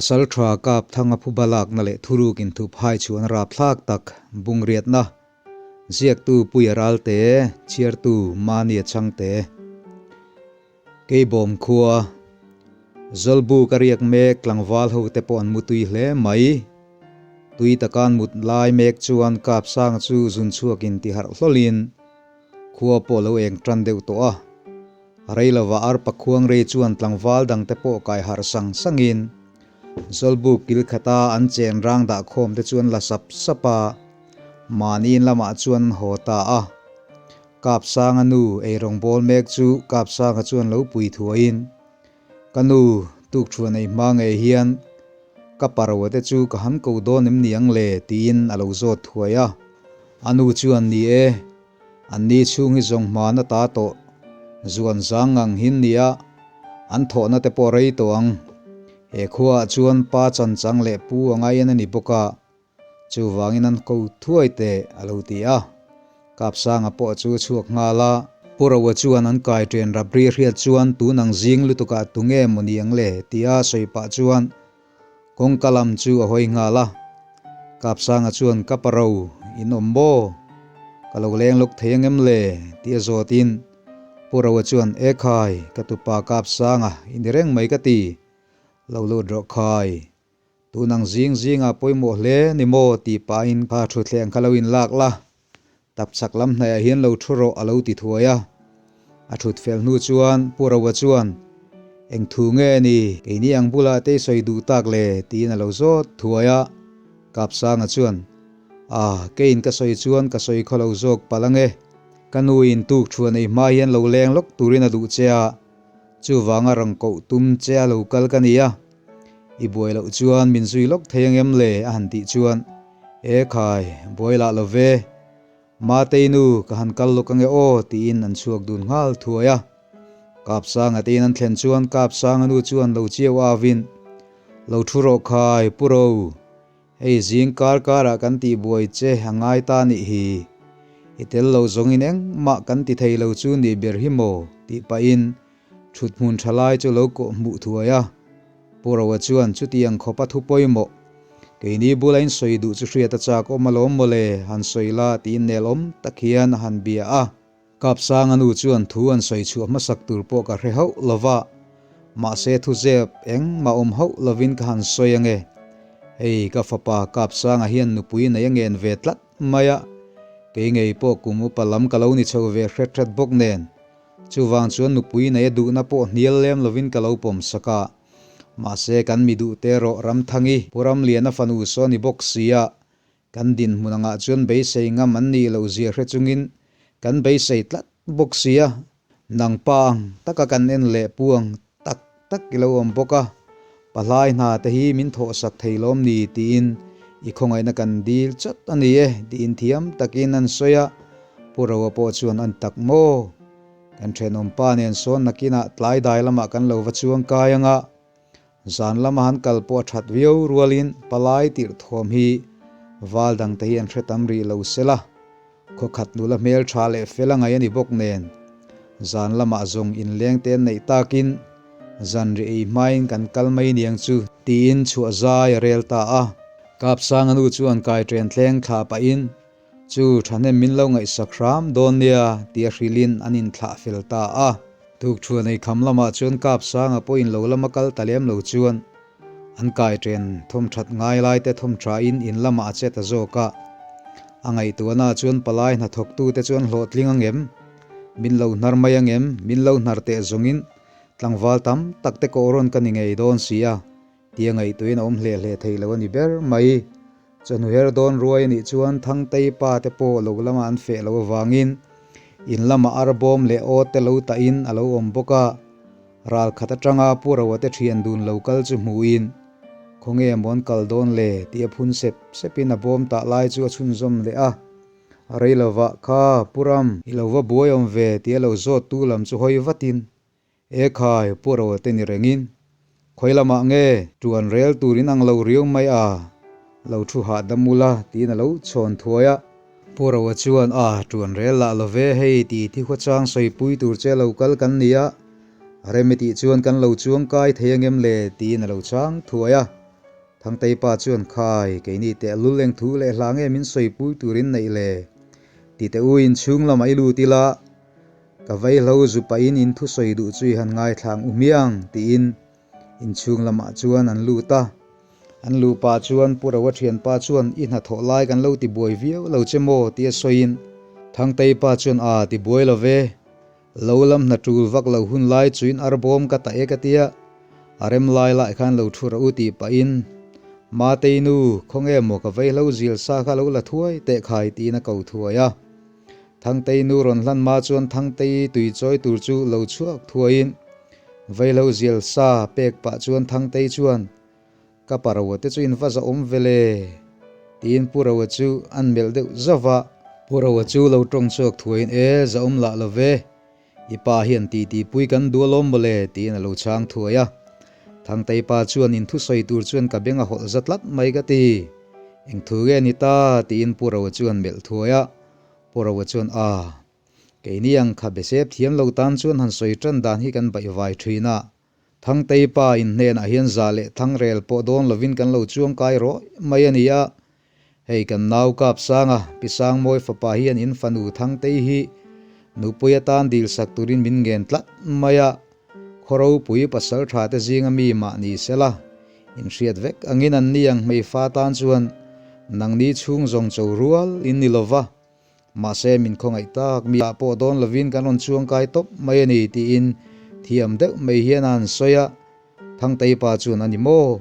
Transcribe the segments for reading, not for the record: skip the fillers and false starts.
Pasalṭha Kapthanga phuba lakna leh thuruk inthup hai chhuahna rapthlak tak bungriatna ziaktu Puia Ralte, chhiartu Mania Chhangte. Keibawm khua Zawlbu ka riak mek tlangval ho te pawh an mutui hle mai. Tui takan mut lai mek chuan Kapsanga chu zun chhuakin ti harh hlawlin khua pawh lo eng tan deuh tawh a. Rei lova arpa khuang rei chuan tlangval dangte pawh kai harh sang sangin Zawlbuk kil khata an chen rang dah khawm te chuan la sap sap a, mahni in lamah chuan an haw ta a. Kapsanga nu eirawng bawl mek chu Kapsanga chuan lo pui thuaiin, Ka nu, tukṭhuan ei hma ngei hian ka parua te chu ka han ko dawn em ni ang le? tiin a lo zawt thuai a. A nu chuan, Ni e, An ni chhung hi zawng hman a ta tawh. Zuan zang ngang hin nia, an thawhna te pawh rei tawh ang. He khuaah chuan pa chan chang leh pu a ngai en a ni bawk a, chuvangin an ko thuai teh a lo ti a. Kapsanga pawh chu a chhuak nghal a. Pu Roa chuan an kai ṭen rap ri hriat chuan tun ang zing lutukah tunge maw ni ang le tia sawi pah chuan Kawngka lam chu a hawi nghal a, Kapsanga chuan ka pa ro in awm maw? Ka lo leng lawk thei ang em le? tih a zawtin Pu Roa chuan E khai, ka tupa Kapsanga i ni reng mai ka ti, lo lut rawh khai. Tun ang zing zingah pawimawh hle ni maw tih pahin kha thutthleng kha lo inlak la, Tapchhak lam hnaiah hian lo thu rawh a lo ti thuai a. A thut fel hnu chuan Pu Roa chuan, Eng thu nge ni, keini ang bulah te i sawi duh tak le? tiin a lo zawt thuai a. Kapsanga chuan, A, keiin ka sawi chuan ka sawi khaw lo zawk palh ange. Ka nuin tuk thuan ei hma hian lo leng lawk turin a duh che a, chuvanga rawn koh tum che a lo kal ka ni a. I buai loh chuan min zui lawk thei angem le? a han tih chuan, E khai, buai lah lo ve. Matei nu, ka han kal lawk ange aw, tiin an chhuak dun nghal thuai a. Kapsanga tein an thlen chuan Kapsanga nu chuan lo chiau avin, Lo thu rawh khai, Pu Ro, hei zing kar karah kan tih buai che a ngai ta nih hi. I tel lo zawngin engmah kan ti thei lo chu nih ber hi maw? tih pahin Thut hmun tha lai chu lo kawh hmuh thuai a, Pu Roa chuan chutiang khawpa thu pawimawh, keini bula in sawi duh chu hriat a chak awm alawm mawle, han sawi la tiin nel awm tak hian a han bia a. Kapsanga nu chuan thu an sawi chhuah hmasak tur pawh ka hre hauh lova, mahse thu zep engmah awm hauh lovin ka han sawi ange. Hei ka fapa Kapsanga hian nupui nei a ngen ve tlat mai a, kei ngei pawh kum upa lam ka lo ni chho ve hret hret bawk nen, Chuvang chuan nupui nei a duhna pawh hnial lem lovin ka lo pawm sak a. Mahse kan mi duh te rawh Ramthangi, Pu Ramliana fanu saw ni bawk sia, kan dinhmun angah chuan beisei ngam an nih loh zia hre chungin kan beisei tlat bawk sia. Nang pa ang taka kan en leh pu ang tak tak i lo awm bawk a, pahlai hna te hi min thawhsak thei lawm ni tiin i khawngaihna kan dil chawt a ni e tiin thiam takin an sawi a, Pu Roa pawh chuan an tak maw? Kan thenawm pa nen sawn nakinah tlai dai lamah kan lo va chuang kai anga, zan lama han kal pawh a that viau rualin palai tirh thawm hi val dangte hi an hre tam rih lo sela. Khawkhat nula hmel tha leh fel a ngaih a ni bawk nen, zan lamah zawng inleng te an neih takin zanri ei hmain kan kal mai niang chu tiin chhuah zai a rel ta a. Kapsanga nu chuan kai ṭen thleng thlah pahin, Chu thahnem min lo ngaihsak hram dawn nia tia hrilhin an inthlah fel ta a. Tukṭhuan ei kham lamah chuan Kapsanga pawhin lo lama kal ta lem lo chuan An kai ṭen thawm ṭhat ngai lai te thawm ṭhain in lamah a che ta zawk a. A ngaihtuahna chuan palai hnathawktute chuan hlawhtling ang em? Min lo hnar mai ang em? Min lo hnar teh zawngin tlangval tam tak te kawhrawn ka ni ngei dawn si a, tia ngaihtuahin a awm hle hle thei lo a ni ber mai. Chawhnu her dawn ruai a nih chuan Thangtei pa te pawh lo lama an feh loh avangin in lamah arbawm leh aw te lo tahin a lo awm bawk a. Ral khat atanga Pu Roa te thian dun lo kal chu hmuhin, Khawnge mawn kal dawn le? tih a phun sep sepin a bawm tah lai chu a chhunzawm leh a. A rei lovah, Kha, Pu Ram, i lo va buai awm ve tih a lo zawt tu lam chu hawi vatin, E khai, Pu Roa te ni rengin, khawi lamah nge tuan rel turin ang lo riau mai a, lo thu hahdam ula tiin a lo chhawn thuai a. Pu Roa chuan, A, tuan rel lah lo ve, hei ti thi khuachang sawipui tur che lo kal kan ni a, rem i tih chuan kan lo chuang kai thei angem le? tiin a lo chang thuai a. Thangtei pa chuan, Khai, keini teh lul eng thu leh hla nge min sawipui turin neih le? Ti teh u, inchhung lamah i lut ila, ka vaihlo zu pahin in thusawi duh chu i han ngaithla ang u hmiang, tiin inchhung lamah chuan an lut a. An luh pah chuan Pu Roa thianpa chuan i hnathawh lai kan lo ti buai viau lo che maw tia sawiin Thangtei pa chuan a ti buai lo ve, lo lam hna tul vak lo hun lai chuin arbawm ka ta e ka tia, a rem lai lai khan lo thu rawh u tih pahin Matei nu khawnge maw ka vaihlo zil sa kha lo la thuai teh khai tiin a ko thuai a. Thangtei nu rawn hlan hma chuan Thangtei tui chawi tur chu lo chhuak thuaiin vaihlo zil sa pek pah chuan Thangtei chuan Ka pa Roa te chu in va zahawm ve le? tiin Pu Roa chu an melh deuh zauh va. Pu Roa chu lo tawng chhuak thuaiin E, zahawm lah lo ve, i pa hian titi pui kan duh alawm maw le? tiin a lo chhang thuai a. Thangtei pa chuan in thusawi tur chuan ka beng a hawlh za tlat mai ka ti. Eng thu nge ni ta? tiin Pu Roa chu an melh thuai a. Pu Roa chuan A, keini ang kha besep thiam lo tan chuan han sawi tan dan hi kan baihvai thin a. Thangtei pa in hnenah hian za leh thangrel pawh dawn lovin kan lo chuang kai rawih mai a ni a. Hei kan nau kap sanga Pi Sangmawi fapa hian in fanu Thangtei hi nupui atan dil sak turin min ngen tlat mai a. Khaw ropui pasal tha te zinga mi mah ni sela, in hriat vek angin an ni ang hmeifa tan chuan nangni chhung zawng cho rual in ni lova. Mahse, min khawngaih tak, mi ah pawh dawn lovin kan rawn chuang kai tawp mai a ni, tiin thiam deuh mai hian a han sawi a. Thangtei pa chuan a ni maw?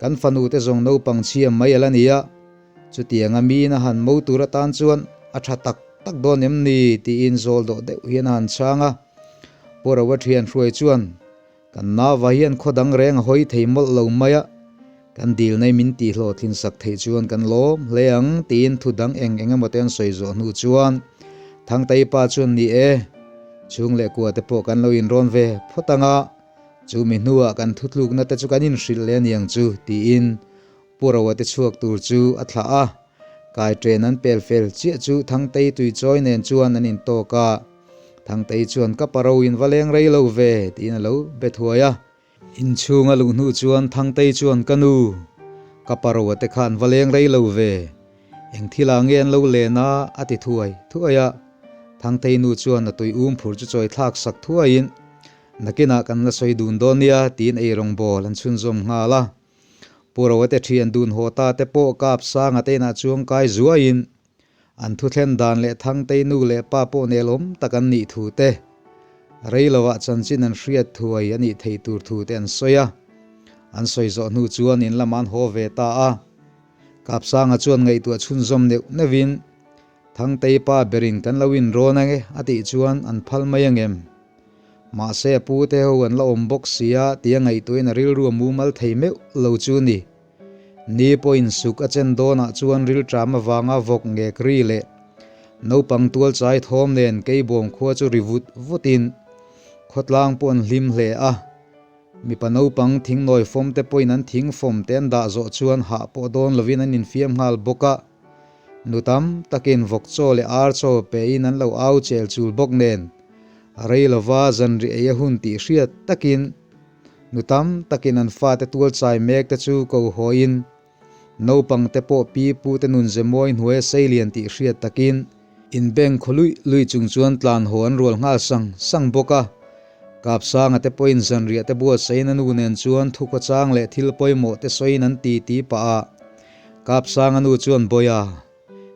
Kan fanu te zawng naupang chhia mai a la ni a, chutianga miin a han mo tur atan chuan a tha tak tak dawn em ni? tiin zawl dawh deuh hian a han chhang a. Pu Roa thian hruai chuan Kan nauva hian khaw dang reng a hawi thei mawlh lo mai a, kan dil nei min tih hlawhtlin sak theih chuan kan lawm hle ang tiin thu dang eng eng emaw te an sawi zawh hnu chuan Thangtei pa chuan ni e, chhung leh kua te pawh kan lo inrawn ve phawt ang a, chu mi hnuah kan thutlukna te chu kan inhrilh leh aniang chu tiin Pu Roa te chhuak tur chu a thlah a, kai ṭen an pel fel chiah chu Thangtei tuichawi nen chuan an intawk a. Thangtei chuan ka pa ro in va leng rei lo ve tiin a lo be thuai a. Inchhung a luh hnu chuan Thangtei chuan ka nu, ka pa roa te khan va leng rei lo ve, eng thil ah nge an lo len a a ti thuai thuai a. Thangtei nu chuan a tui um phur chu chawi thlak sak thuaiin nakinah kan la sawi dun dawn nia tiin eirawngbawl an chhunzawm nghal a. Pu Roa te thian dun haw ta te pawh kap sanga te inah chuang kai zuaiin an thuthlen dan leh Thangtei nu leh pa pawh nelawm tak an nih thu te, rei lovah chanchin an hriat thuai a nih theih tur thu te an sawi a. An sawi zawh hnu chuan in lamah an haw ve ta a. Kapsanga chuan ngaihtuah chhunzawm neuh neuhin Thangtei pa berin kan lo inrawn ange a tih chuan an phal mai angem? Mahse a pu te ho an la awm bawk sia tia ngaihtuahin a rilru a mumal thei meuh lo chu ni. Ni pawhin suk a chen dawnah chuan rilṭam avanga vawk ngek ri leh naupang tual chai thawm nen keibawm khua chu ri vut vutin khawtlang pawh an hlim hle a. Mipa naupang thingnawi fawm te pawhin an thing fawm te an dah zawh chuan hah pawh dawn lovin an infiam nghal bawk a. Nu tam takin vawk chaw leh ar chaw pein an lo au chel chul bawk nen a rei lova zanri ei a hun tih hriat takin nu tam takin an fate tual chai mek te chu ko hawiin naupang te pawh pi pu te nun ze mawi hnuaia sei lian tih hriat takin inbeng khaw luih luih chung chuan tlan haw an rual nghal sang sang bawk a. Kapsanga te pawhin zanriah te buatsaiin a nu nen chuan thukhawchang leh thil pawimawh te sawiin an ti ti pah a. Kapsanga nu chuan Bawiha,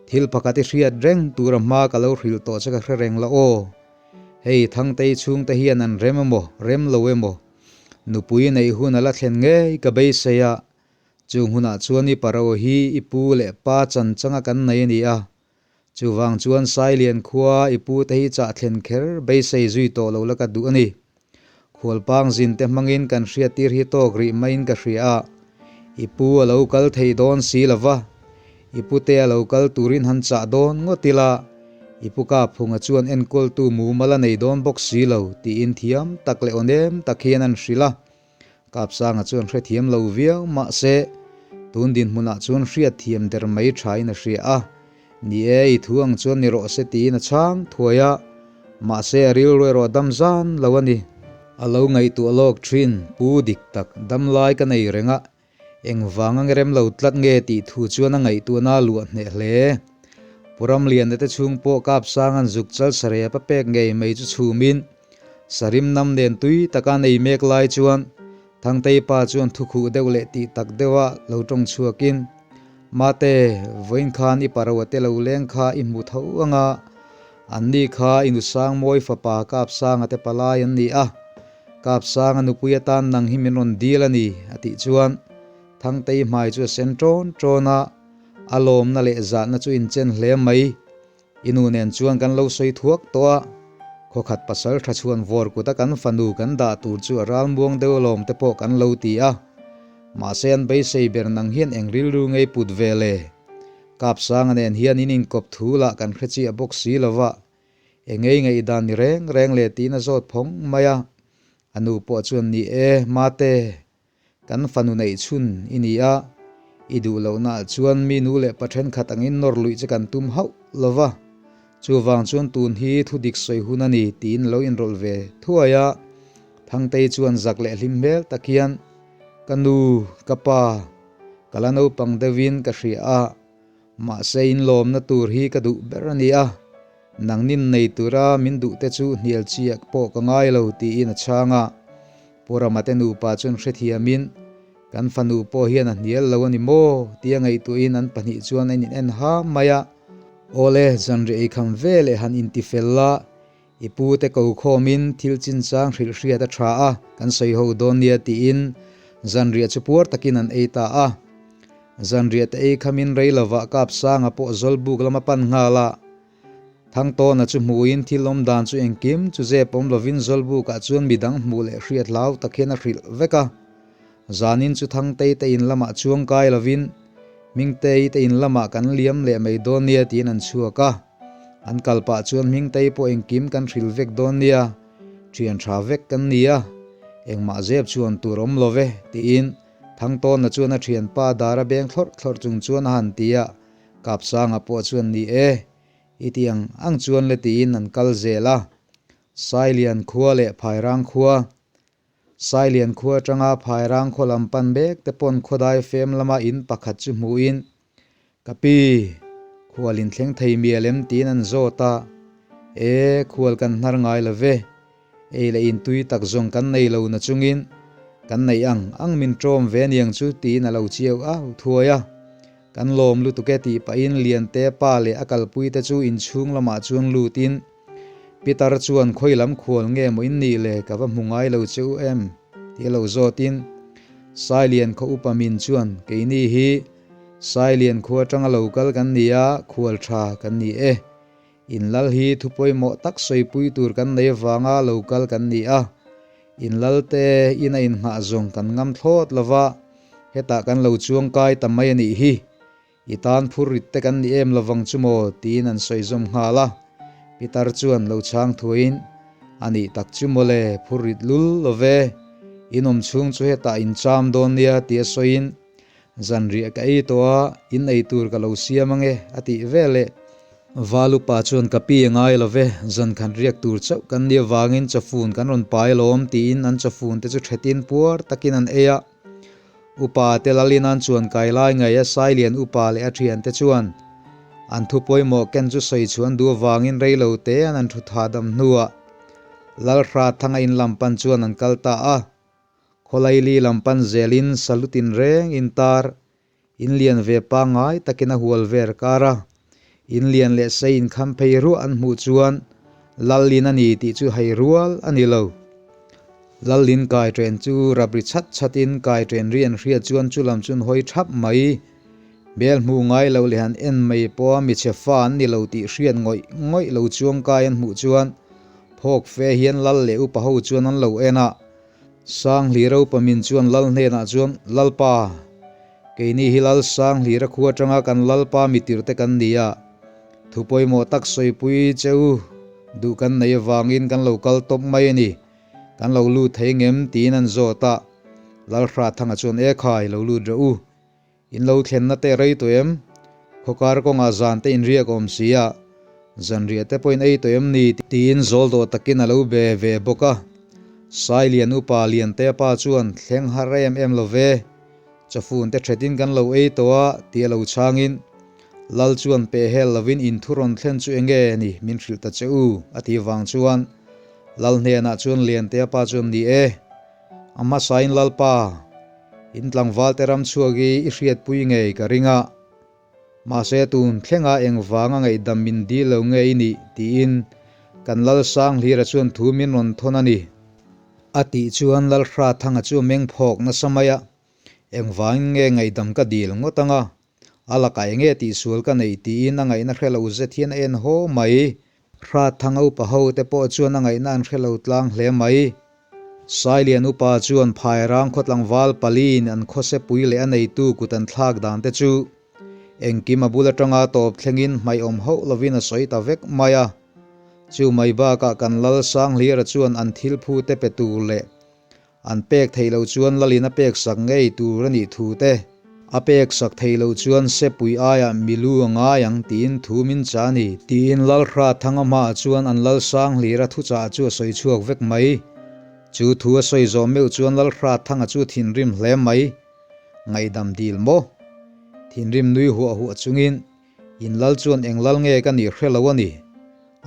thil pakhat i hriat reng tura hma ka lo hrilh tawh che ka hre reng la aw. Hei Thangtei chhungte hian an rem emaw, rem lo emaw, nupui neih hun a la thlen ngei ka beisei a, chung hunah chuan i paro hi i pu leh pa chan changa kan nei a ni a, chuvang chuan Sailian khua i pu te hi chah thlen kher beisei zui tawh lo la ka duh a ni. Khualpang zin te hmangin kan hriattir hi tawk rih maiin ka hria a, i pu a lo kal thei dawn si lo va, i pute a lo kal turin han chah dawn ngawt ila, i pu Kaphunga chuan enkawltu mumal a nei dawn bawk si lo tiin thiam tak leh awnem tak hian an hrilh a. Kapsanga chuan hrethiam lo viau mahse, tun dinhmunah chuan hriatthiam der mai thain a hria a. Ni e, i thu ang chuan ni rawh se tiin a chhang thuai a, mahse a rilru erawh dam zan lo a ni. A lo ngaihtuah lawk thin, pu dik tak, dam lai ka nei reng a, Engvang a ngerem lo tlat nge tih thu chuan a ngaihtuahna a luah hneh hle. Pu Ramliana te chhung pawh Kapsanga'n zuk chal sarep a pek ngei mai chu chhumin Sarim nam nen tui taka nei mek lai chuan Thangtei pa chuan thukhuh deuh leh tih tak deuha lo tawng chhuakin, Mate, vawiin khan i paroa te lo leng kha i hmu tho anga, anni kha i nusangmawi fapa Kapsanga te palai an ni a, Kapsanga nupui atan nang hi min rawn dil a ni, a tih chuan Thangtei hmai chu a sen ṭawn ṭawn a, a lawmna leh zahna chu inchen hle mai. I nu nen chuan kan lo sawi thuak tawh a, khawkhat pasal tha chhuan vawr kuta kan fanu kan dah tur chu a ralmuang deuh alawm te pawh kan lo ti a. Mahse an beisei ber nang hian eng rilru ngei put ve le? Kapsanga nen hian in inkawp thu lah kan hre chiah bawk si lo va, engei ngaihdan ni reng reng le tiin a zawt phawng mai a. A nu pawh chuan ni e, mate, Kan fanu neih chhun i ni a, i duh lohnaah chuan mi nu leh pa thenkhat angin nawr luih che kan tum hauh lo va, chuvang chuan tun hi thu dik sawi hun a ni tiin lo inrawlh ve thuai a. Thangtei chuan zak leh hlim hmel tak hian, Ka nu, ka pa, ka la naupang deuhin ka hria a, Mahse inlawmna tur hi ka duh ber a ni a, nangnin nei tura min duh te chu hnial chiak pawh ka ngai lo tiin a chhang a. Pu Rama te nupa chuan hrethiamin, Kan fanu pawh hian a hnial lo a ni maw? tia ngaihtuahin an pahnih chuan an in en ha mai a. Awle, zanriah eikham ve leh han intifel la, i pu te ko khawmin thil chinchang hrilh hriat a tha a, kan sawi ho dawn nia tiin zanriah chu puar takin an ei ta a. Zanriah te ei khamin rei lovah Kapsanga pawh Zawlbuk lama pan nghal a. Thangtawna chu hmuhin thil awm dan chu engkim chu zep awm lovin Zawlbukah chuan midang hmuh leh hriat hlau tak hian a hrilh vek a. Zanin chu Thangtei te in lamah chuang kai lovin Hmingtei te in lamah kan liam leh mai dawn nia tiin an chhuak a. An kal pah chuan Hmingtei pawh engkim kan hrilh vek dawn nia, thian tha vek kan ni a, engmah zep chuan tur awm lo ve tiin Thangtawna chuan a thianpa dara beng thlawrh thlawrh chung chuan a han ti a, Kapsanga pawh chuan ni e, i ti ang ang chuan le tiin an kal zel a. Sailian khua leh Phairang khua, Sailian khua atanga Phairang khaw lam pan mek te pawn khawdai fem lama in pakhat chu hmuhin, Ka pi, khual in thleng thei mial em tiin an zawt a, E, khual kan hnar ngai lo ve, ei leh in tui tak zawng kan nei lo na chungin kan neih ang ang min ṭawm ve aniang chu tiin a lo chiau au thuai a. Kan lawm lutuk e tih pahin Liante pa leh a kalpui te chu inchhung lamah chuan lutin Pitar chuan khawi lam khual nge maw in nih le ka va hmu ngai lo che u em tih a lo zawtin Sailian khaw upa min chuan keini hi Sailian khua atanga lo kal kan ni a, khual tha kan ni e. In lal hi thu pawimawh tak sawipui tur kan nei avanga lo kal kan ni a. In lal te in a innghah zawng kan ngam thlawt lo va, hetah kan lo chuang kai ta mai a nih hi. I tan phur rit te kan ni em lovang chu maw? tiin an sawi zawm nghal a. Pitar chuan lo chhang thuaiin, A nih tak chu mawle, phur rit lul lo ve. In awm chhung chu hetah in cham dawn nia tia sawiin, Zanriah ka ei tawh a, in ei tur ka lo siam ange, a tih veleh. Valupa chuan ka pi a ngai lo ve, zan khat riak tur chauh kan nih avangin chawfun kan rawn pai alawm tiin an chawfun te chu thetin puar takin an ei a. Upa te lalin an chuan kai lai ngei a Sailian upa leh a thiante chuan an thu pawimawh ken chu sawi chhuan duh avangin reilo te an an thu thahdam hnuah Lalhrathanga in lam pan chuan an kal ta a. Khawlaili lam pan zelin salutin reng in tar in lian ve pangngai takin a hual ver kar a, in lian leh sei in kham phei ruah an hmuh chuan Lalin a ni tih chu hei rual a ni lo. Lalin kai ṭen chu rap ri chhat chhatin kai ṭen ri an hriat chuan chu lam chu an hawi ṭhap mai. Bel hmuh ngai lo leh han en mai pawha michhe fa an ni lo tih hriat ngawih ngawih lo chuang kai an hmuh chuan phawk fe hian Lal leh upa ho chuan an lo en a. Sangli ropa min chuan Lal hnenah chuan, Lalpa, keini hi Lal Sanglira khua atanga kan Lalpa mitirte kan ni a, thu pawimawh tak sawipui che u duh kan nei avangin kan lo kal tawp mai a ni, kan lo lut thei ngem? tiin an zawt a. Lal Hrathanga chuan, E khai, lo lut rawh u. In lo thlenna te rei tawh em? Khawkar kawngah zan te in riak awm si a, zanriah te pawhin ei tawh em ni? Tiin zawl dawh takin a lo be ve bawk a. Sailian upa Liantea pa chuan thleng har em em lo ve. Chawfun te ṭhetin kan lo ei tawh a, tia lo chhangin, Lal chuan peh hel lovin in thu rawn thlen chu enge ni min hrilh ta che u, a ti vang chuan Lal hnenah chuan Liantea pa chuan ni e, a hmasain Lalpa, in tlangval te ram chhuak hi i hriatpui ngei ka ring a, mahse tun thlenga engvanga ngaihdam min dil lo nge i nih tiin kan Lal Sanghlira chuan thu min rawn thawn a ni. A tih chuan Lalhrathanga chu a meng phawk nasa mai a, Engvangin nge ngaihdam ka dil ngawt anga? A lakah enge tihsual ka neih tiin a ngaihna hre lo zet hian a en haw mai. Hrathanga upa ho te pawh chuan a ngaihna an hre lo tlang hle mai. Sailian upa chuan Phairang khaw tlangval paliin an khawsepui leh a neitu kut an thlak dan te chu engkim a bul atanga tawp thlengin hmaiawm hauh lovin a sawi ta vek mai a. Chu mai bakah kan Lal Sanghlira chuan an thil phu te pe tur leh an pek theih loh chuan Lalin a pek sak ngei tur a nih thu te, a pek sak theih loh chuan sepui aiah milu a ngai ang tiin thu min chah a ni tiin Lalhrathanga hmaah chuan an Lal Sanghlira thuchah chu a sawi chhuak vek mai. Chu thu a sawi zawh meuh chuan Lalhrathanga chu thinrim hle mai. Ngaihdam dil maw? Thinrim nui huah huah chungin In lal chuan eng lal nge ka nih hre lo a ni.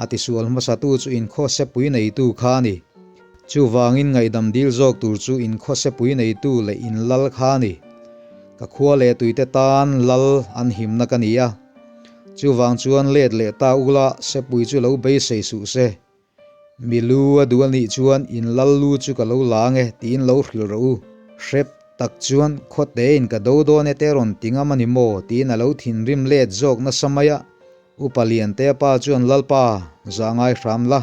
A tisual hmasatu chu inkhawsepui neitu kha a ni. Chuvangin ngaihdam dil zawk tur chu inkhawsepui neitu leh in lal kha a ni. Ka khua leh tuite tan lal an himna ka ni a. Chuvang chuan let leh ta ula sepui chu lo beisei suh se. Mi lu a duh a nih chuan in lal lu chu ka lo la ang e tiin lo hrilh rawh u. Hrep tak chuan khawtein ka do dawn e te rawn ti ngam a ni maw tiin a lo thinrim let zawk nasa mai a. Upa Liantea pa chuan Lalpa, zah ngai hram la.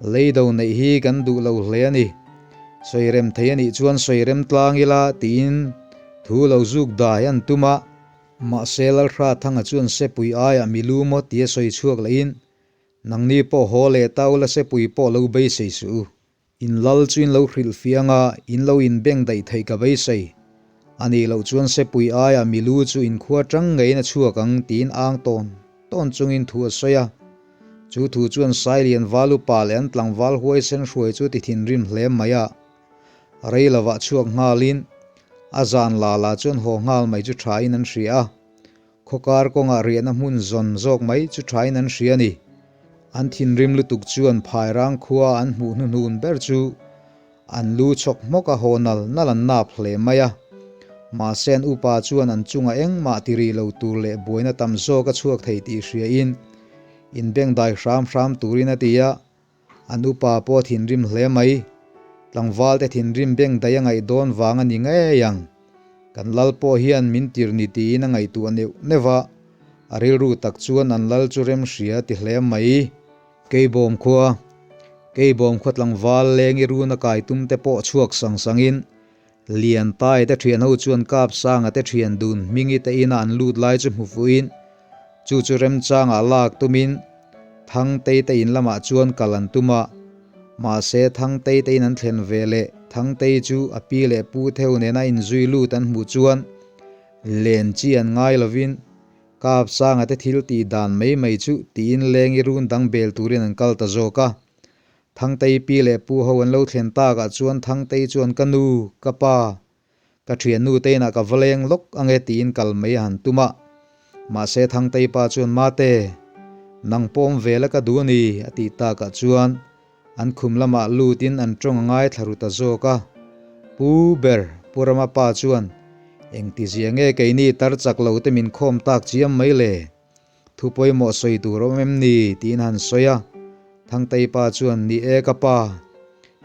Lei do neih hi kan duh lo hle a ni. Sawi rem thei a nih chuan sawi rem tlang ila tiin thu lo zuk dai an tum a. Mahse Lalhrathanga chuan sepui aiah mi lu maw tia sawi chhuak lehin Nangni pawh haw leh ta ula sepui pawh lo beisei suh u. In lal chu in lo hrilh fiang a, in lo inbeng daih theih ka beisei. A nih loh chuan sepui aiah milu chu in khua tang ngeiin a chhuak ang tiin ang tawn tawn chungin thu a sawi a. Chu thu chuan Sailian val upa leh an tlangval huaisen hruai chu ti thinrim hle mai a. Rei lovah chhuak nghalin a zan la la chuan haw nghal mai chu thain an hria a. Khawkar kawngah riahna hmun zawn zawk mai chu thain an hria a ni. An thinrim lutuk chuan Phairang khua an hmuh hnuhnun ber chu an lu chhawk hmawk a haw nal nal an nap hle mai a. Mahse an upa chuan an chungah engmah ti rih lo tur leh buaina tam zawk a chhuak thei tih hriain inbengdai hram hram turin a ti a. An upa pawh a thinrim hle mai. Tlangvalte thinrim beng daih a ngaih dawn vang a ni ngei ang. Kan lal pawh hian min tir ni tiin a ngaihtuah neuh neuh a, a rilru tak chuan an lal chu rem hria ti hle mai. Keibawm khua, Keibawm khua tlangval lengi run a kai tum te pawh chhuak sang sangin Liantai te thian ho chuan Kapsanga te thian dun hmingi te ina an lut lai chu hmu fuhin chu chu remchangah lak tumin Thangtei te in lamah chuan kal an tum a. Mahse Thangtei te in an thlen ve leh Thangtei chu a pi leh pu theu nena inzui lut an hmuh chuan len chi an ngai lovin Kapsanga te thil tih dan mai mai chu tiin lengi run dang bel turin an kal ta zawk a. Thangtei pi leh pu ho an lo thlen takah chuan Thangtei chuan ka nu, ka pa, ka thiannu te inah ka va leng lawk ange tiin kal mai a han tum a. Mahse Thangtei pa chuan Mate, nang pawm ve la ka duh a ni a tih takah chuan an khum lamah lutin an tawng a ngaithla ru ta zawk a. Pu ber, Pu Rama pa chuan engtizia nge keini tar chak lo te min khawm tak chiam mai le? Thu pawimawh sawi tur awm em ni? tiin han sawi a. Thangtei pa chuan, Ni e ka pa,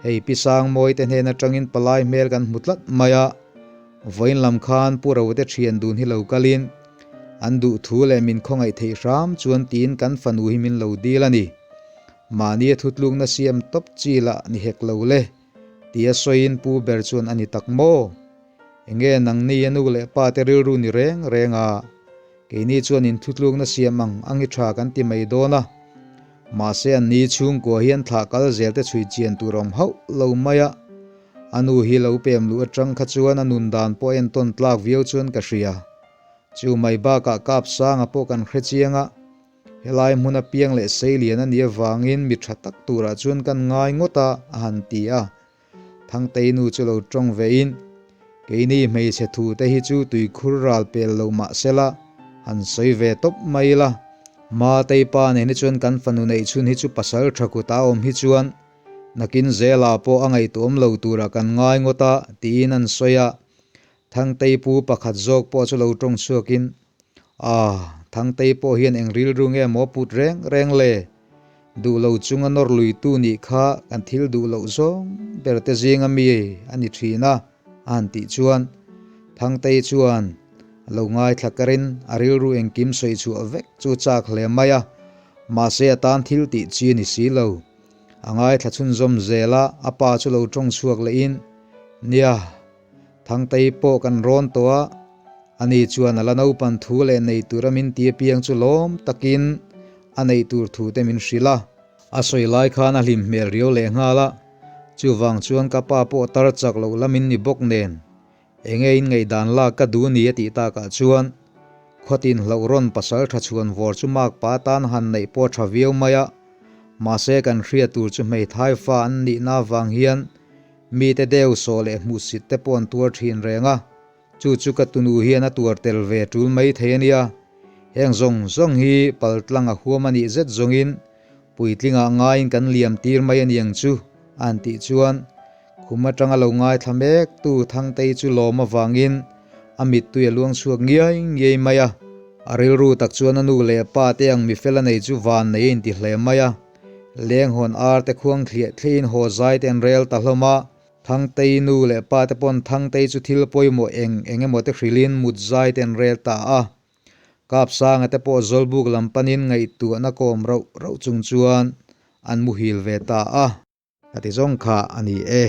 hei Pi Sangmawi te hnen atangin palai hmel kan hmu tlat mai a, vawiin lam khan Pu Ro te thian dun hi lo kalin an duh thu leh min khawngaih theih hram chuan tiin kan fanu hi min lo dil a ni. Mahni a thutlukna siam tawp chi lah ni hek lo le, tia sawiin Pu ber chuan a ni tak maw? Enge nangni a nu leh pa te rilru ni reng reng a, keini chuan inthutlukna siam ang ang hi tha kan ti mai dawn a. Mahse an ni chhungkua hian thlah kal zel te chhui chian tur awm hauh lo mai a, a nu hi lo pem luh atang kha chuan a nun dan pawh a entawn tlak viau chuan ka hria. Chu mai bakah kap sanga pawh kan hre chiang a, helai hmun a piang leh sei lian a nih avangin mi tha tak turah chuan kan ngai ngawt a, a han ti a. Thangtei nu chu lo tawng ve in, Keini hmeichhe thute hi chu tuikhur ral pel lo mah sela, han sawi ve tawp mai ila. Matei pa nen hi chuan kan fanu neih chhun hi chu pasal tha kut a awm hi chuan nakin zela pawh a ngaihtuahawm lo turah kan ngai ngawt a, tiin an sawi a. Thangtei pu pakhat zawk pawh chu lo tawng chhuakin, Ah, Thangtei pawh hian eng rilru nge maw put reng reng le? Duh lo chunga nawr luitu nih kha kan thil duh loh zawng ber te zinga mi a ni thin a, a han tih chuan Thangtei chuan a lo ngaithla karin a rilru engkim sawi chhuah vek chu chak hle mai a, mahse a tan thil tih chi a ni si lo. A ngaithla chhunzawm zel a, a pa chu lo tawng chhuak lehin, Nia, Thangtei pawh kan rawn tawh a, ani chuan a la naupan thu leh nei tura min ti apiang chu lawm takin a neih tur thu te min hrilh a. A sawi lai khan a hlim hmel riau leh nghal a, chuvang chuan ka pa pawh tar chak loh lamin ni bawk nen enge in ngaihdan lak ka duh ni a tih takah chuan Khawtin hlauh rawn pasal tha chhuan vawr chu makpa tan han neih pawh tha viau mai a, mahse kan hriat tur chu hmeithai fa an nihna avang hian Mite deu sawh leh hmuhsit te pawh an tuar thin reng a, chu chu ka tunu hian a tuar tel ve tul mai thei a nia. Heng zawng zawng hi paltlang a huam a nih zet zawngin puitlingah ngaiin kan liam tir mai a niang chu a han tih chuan khum atanga lo ngaithla mek tu Thangtei chu lawm avangin a mittui a luang chhuak ngiai ngiai mai a. A rilru tak chuan a nu leh pa te ang mifel a nei chu van nei a inti hle mai a. Lenghawn ar te khuang thliah thliahin haw zai te an rel ta hlawm a, Thangtei nu leh pa te pawn Thangtei chu thil pawimawh eng eng emaw te hrilhin mut zai te an rel ta a. Kapsanga te pawh Zawlbuk lam panin ngaihtuahna kawm rauh rauh chung chuan an muhil ve ta a. Ka ti zawng kha a ni e.